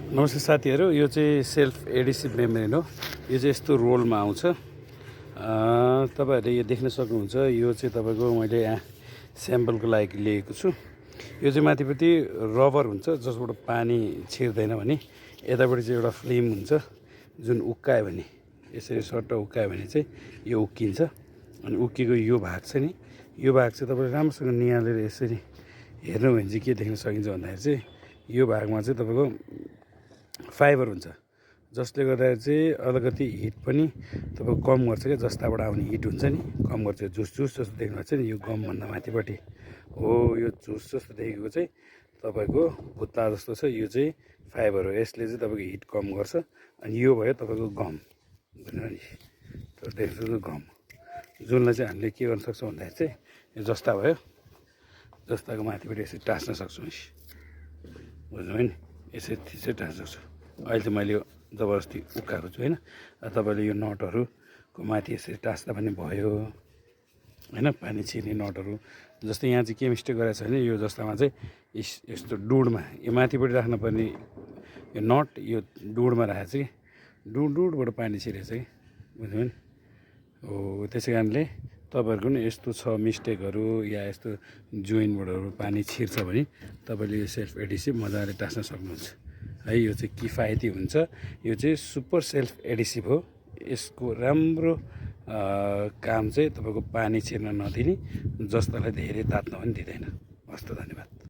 नमस्ते साथीहरू, यो चाहिँ सेल्फ एडिसिभ मेम्ब्रेन हो। यो चाहिँ यस्तो रोलमा आउँछ। तपाईँहरूले यो देख्न सक्नुहुन्छ। यो चाहिँ तपाईँको मैले यहाँ स्याम्पलको लागि लिएको छु। यो चाहिँ माथिपट्टि रबर हुन्छ जसबाट पानी छिर्दैन भने, यतापट्टि चाहिँ एउटा फिल्म हुन्छ जुन उक्कायो भने, यसरी सट्ट उक्कायो भने चाहिँ यो उक्किन्छ। अनि उक्किएको यो भाग छ नि, यो भाग चाहिँ तपाईँले राम्रोसँग निहालेर यसरी हेर्नु भने चाहिँ के देख्न सकिन्छ भन्दाखेरि चाहिँ यो भागमा चाहिँ तपाईँको फाइबर हुन्छ, जसले गर्दाखेरि चाहिँ अलिकति हिट पनि तपाईँको कम गर्छ क्या। जस्ताबाट आउने हिट हुन्छ नि, कम गर्छ। जुस जस्तो देख्नु भएको छ नि, यो गमभन्दा माथिपट्टि हो। यो जुस जस्तो देखेको चाहिँ तपाईँको भुत्ता जस्तो छ, यो चाहिँ फाइबर हो। यसले चाहिँ तपाईँको हिट कम गर्छ। अनि यो भयो तपाईँको गम, बुझ्नु नि, देख्नु गम, जुनलाई चाहिँ हामीले के गर्न सक्छौँ भन्दाखेरि चाहिँ यो जस्ता भयो, जस्ताको माथिपट्टि यसरी टाँच्न सक्छौँ, बुझ्नुभयो नि, यसरी चाहिँ टाँच्न सक्छौँ। अहिले चाहिँ मैले यो जबरजस्ती उक्काएको छु होइन। तपाईँले यो नटहरूको माथि यसरी टाँच्दा पनि भयो होइन, पानी छिर्ने नटहरू। जस्तै यहाँ चाहिँ के मिस्टेक गरेको छ भने, यो जस्तामा चाहिँ यस्तो डुडमा यो माथिपट्टि राख्नुपर्ने यो नट यो डुडमा राखेको छ कि, डुडबाट पानी छिरेको छ कि, बुझ्नुभयो नि। हो, त्यसै कारणले तपाईँहरूको पनि यस्तो छ मिस्टेकहरू या यस्तो जोइन्टबाटहरू पानी छिर्छ भने तपाईँले यो सेल्फ एडिसिभ मजाले टाँच्न सक्नुहुन्छ है। यो चाहिँ किफायती हुन्छ। यो चाहिँ सुपर सेल्फ एडिसिभ हो। यसको राम्रो काम चाहिँ तपाईँको पानी छिर्न नदिने, जस्तालाई धेरै तात्न पनि दिँदैन। हस् त, धन्यवाद।